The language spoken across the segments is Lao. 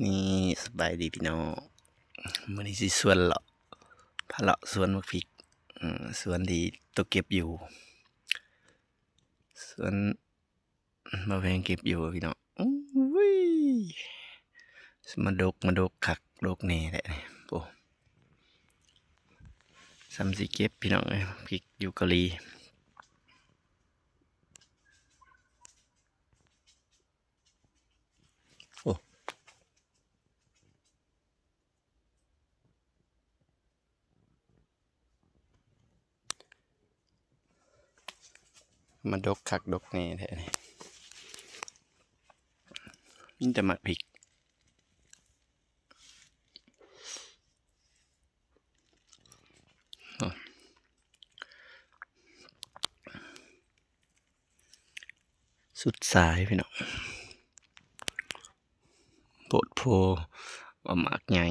ນີ້ ສະບາຍດີພີ່ນ້ອງ, ມື້ນີ້ຊິຊວນເລາະ ພາເລາະສວນໝາກພິກ ເອີ ສວນທີ່ໂຕເກັບຢູ່ ສວນ ບໍ່ແພງເກັບຢູ່ພີ່ນ້ອງ. ໂອ້ຍ ມາດົກ ມາດົກຄັກດົກແນ່ແຫຼະນີ້. ໂອ້ ສ່ຳຊິເກັບພີ່ນ້ອງເອີຍ ພິກຢູ່ເກົາຫຼີ. ໂອ້ ມາດົກຄັກດົກແນ່ແທ້ນີ້ ມີແຕ່ໝາກພິກ. ໂອ້ ສຸດສາຍພີ່ນ້ອງ ໂພດໂພ ວ່າໝາກໃຫຍ່.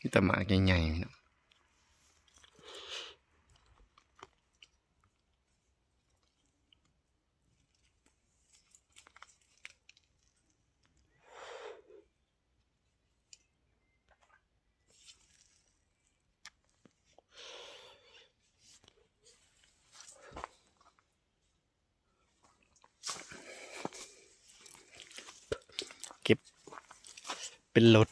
ມີແຕ່ໝາກໃຫຍ່ໆເນາະ. ເກັບເປັນລົດ.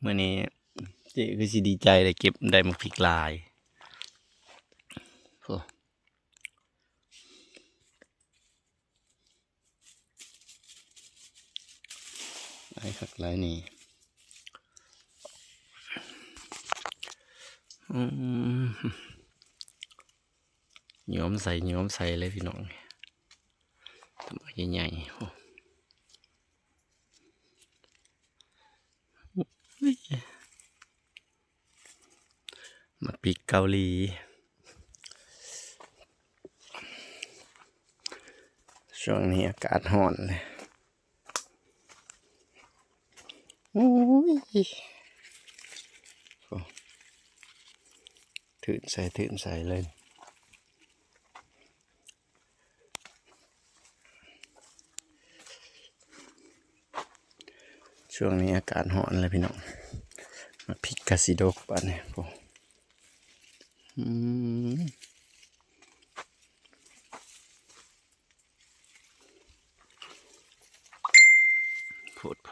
ມື້ນີ້ເຈ້ຄືຊິດີໃຈໄດ້ເກັບ ໄດ້ໝາກພິກຫຼາຍ. ໂອ້ ຫຼາຍຄັກຫຼາຍແນ່. ອືມ ຍອມໃສ່ ຍອມໃສ່ເລີຍພີ່ນ້ອງ ໝາກໃຫຍ່ໆ. ໂອ້ ໝາກພິກເກົາຫຼີ ຊ່ວງນີ້ອາກາດຮ້ອນເລີຍ. ໂອ້ຍ ໂອ້ ຖືນໃສ່ ຖືນໃສ່ເລີຍ. ຊ່ວງນີ້ອາກາດຮ້ອນແລ້ວພີ່ນ້ອງ ໝາກພິກກະຊິດົກບາດນີ້. ໂອ້ ອືມ ໂພດໂພ.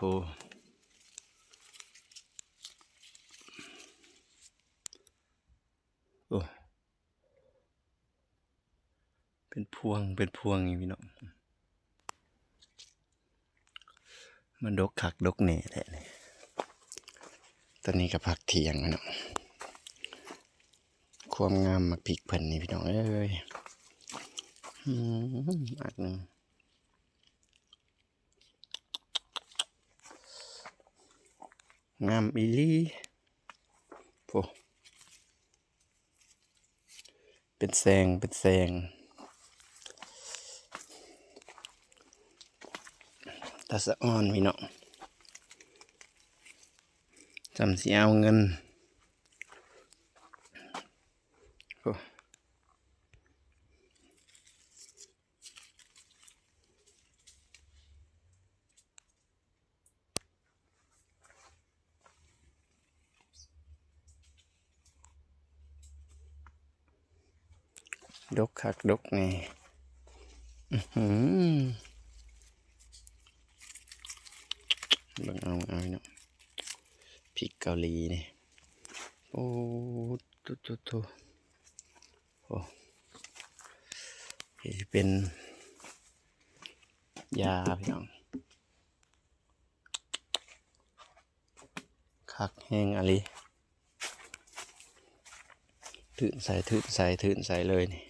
ໂອ້ ເປັນພວງ ເປັນພວງນີ້ພີ່ນ້ອງ. ມັນດົກຄັກດົກແນ່ແທ້ນີ້. ຕອນນີ້ກໍພັກທ່ຽງເນາະ. ຄວາມງາມໝາກພິກເພິ່ນນີ້ພີ່ນ້ອງເອີຍ. ອືມ ໝາກໜຶ່ງ ງາມອີ່ຫຼີ. ໂອ້ ເປັນແສງ ເປັນແສງ ຕາສະອອນພີ່ນ້ອງ ສ່ຳຊິເອົາເງິນ. ໂອ້ ດົກຄັກດົກແນ່. ອືຫື ເບິ່ງເອົາ ເອົາເນາະ ພິກເກົາຫຼີນີ້. ໂອ້ ໂຕ ໂຕ ໂຕ ໂອ້ ເປັນຢາພີ່ນ້ອງ. ຄັກແຮງອີ່ຫຼີ ຖືນໃສ່ ຖືນໃສ່ ຖືນໃສ່ເລີຍນີ້.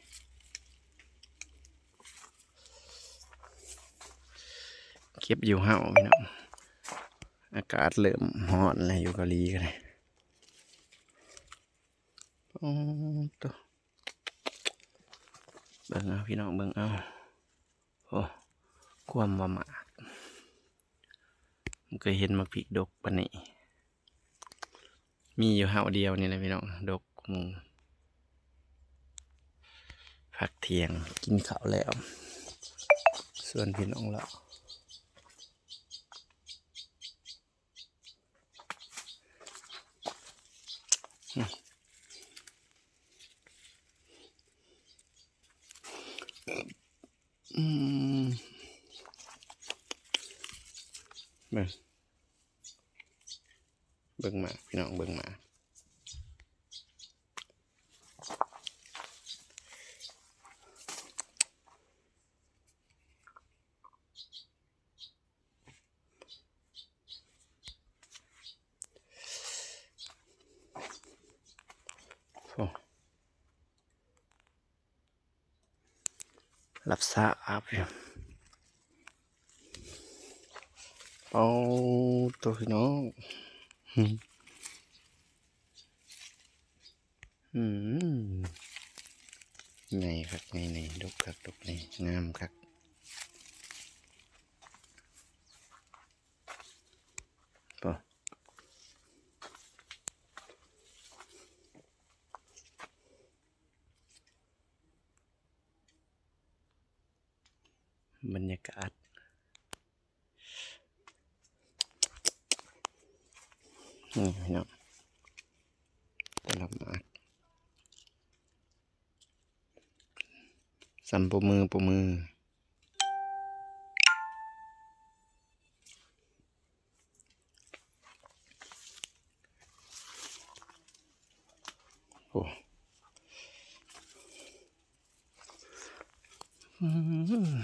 ເກັບຢູ່ເຮົາພີ່ນ້ອງ ອາກາດເລີ່ມຮ້ອນແລ້ວ ຢູ່ເກົາຫຼີກໍໄດ້. ໂອ້ ໂຕ ບິ່ງເອົາພີ່ນ້ອງ ເບິ່ງເອົາ. ໂອ້ ຄວາມວ່າໝາກ ບໍ່ເຄີຍເຫັນໝາກພິກດົກປານນີ້. ມີຢູ່ເຮົາດຽວນີ້ແຫຼະພີ່ນ້ອງ ດົກກວ່າໝູ່. ພັກທ່ຽງກິນເຂົ້າແລ້ວ ຊວນພີ່ນ້ອງເລາະ. ອືມ ເບິ່ງ ເບິ່ງໝາກ ພີ່ນ້ອງ ເບິ່ງໝາກ. ໂອ້ ຫຼັບສາບຢູ່. ເອົາໂຕ ພີ່ນ້ອງ ອືມ ໃຫຍ່ຄັກ ໃຫຍ່ໆ ດົກຄັກ ດົກແນ່ ງາມຄັກ. ໂອ້ ບັນຍາກາດ ນີ້ພີ່ນ້ອງ ຕະຫຼາດ ສ່ຳປົບມື ປົບມື. ໂອ້ ອືມ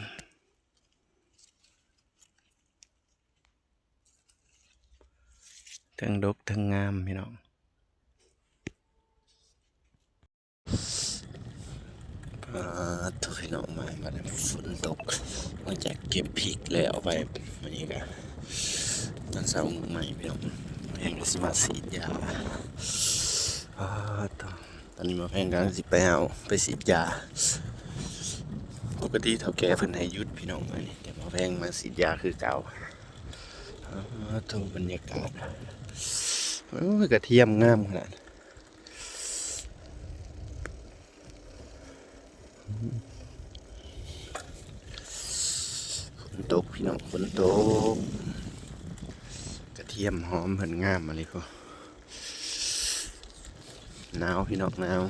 ທັງດົກທັງງາມ ພີ່ນ້ອງ. ປາດໂທ້ ພີ່ນ້ອງ ມາບັດນີ້ຝົນຕົກ ຫຼັງຈາກເກັບພິກແລ້ວໄປ ມື້ນີ້ກະຕອນເຊົ້າມື້ໃໝ່ ພີ່ນ້ອງ ແຮງກະຊິມາສີດຢາ. ປາດໂທ້ ຕອນນີ້ໝໍແພງກຳລັງຊິໄປເອົາ ໄປສີດຢາ. ປົກກະຕິເຖົ້າແກ່ເພິ່ນໃຫ້ຢຸດ ພີ່ນ້ອງ ມື້ນີ້ ແຕ່ໝໍແພງມາສີດຢາຄືເກົ່າ. ປາດໂທ້ ບັນຍາກາດ ໂອ້ຍ ກະທຽມງາມຂະໜາດ. ຝົນຕົກ ພີ່ນ້ອງ ຝົນຕົກ ກະທຽມຫອມເພິ່ນງາມອີ່ຫຼີ. ໜາວ ພີ່ນ້ອງ ໜາວ.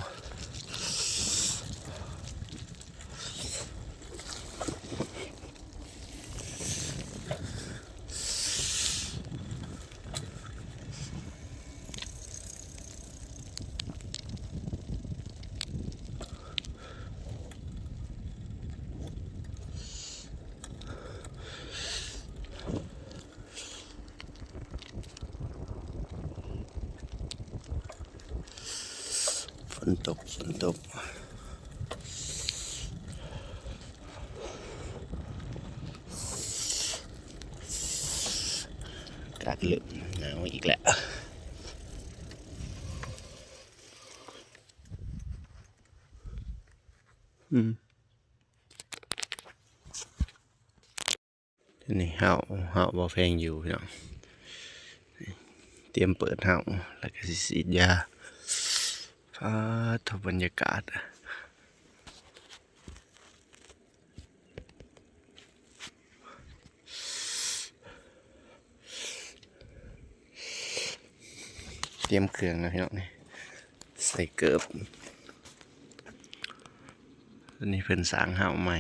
ຝົນຕົກ ຝົນຕົກ ອາກາດເລີ່ມໜາວອີກແລ້ວ. ອືມ ນີ້ເຮົາ ເຮົາບໍ່ແພງຢູ່ ພີ່ນ້ອງ ຕຽມເປີດເຮົາ ແລ້ວກະຊິສີດຢາ. ປາດໂທ້ ບັນຍາກາດ ຕຽມເຄື່ອງແລ້ວ ພີ່ນ້ອງ ນີ້ ໃສ່ເກີບ. ອັນນີ້ເພິ່ນສ້າງເຮົາໃໝ່.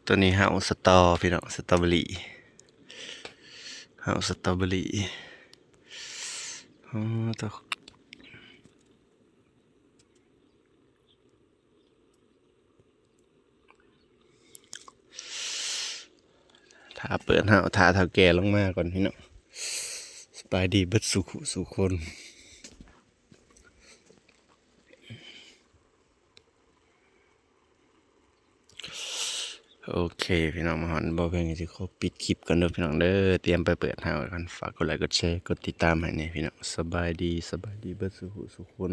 ໂຕນີ້ເຮົາສະຕໍ ພີ່ນ້ອງ ສະຕໍເບີຣີ ເຮົາສະຕໍເບີຣີ. ອໍ ໂທ້ ຖ້າເປີດເຮົາ ຖ້າເຖົ້າແກ່ລົງມາກ່ອນ ພີ່ນ້ອງ. ສະບາຍດີເບິດສູ່ຜູ້ສູ່ຄົນ. ໂອເຄ ພີ່ນ້ອງ ມາຮອດ ບໍ່ເພງຊິຂໍປິດຄລິບກ່ອນເດີ ພີ່ນ້ອງເດີ. ຕຽມໄປເປີດເຮົາກ່ອນ. ຝາກກົດໄລກົດແຊ ກົດຕິດຕາມໃຫ້ແດ່ ພີ່ນ້ອງ. ສະບາຍດີ ສະບາຍດີເບິດສູ່ຜູ້ສູ່ຄົນ.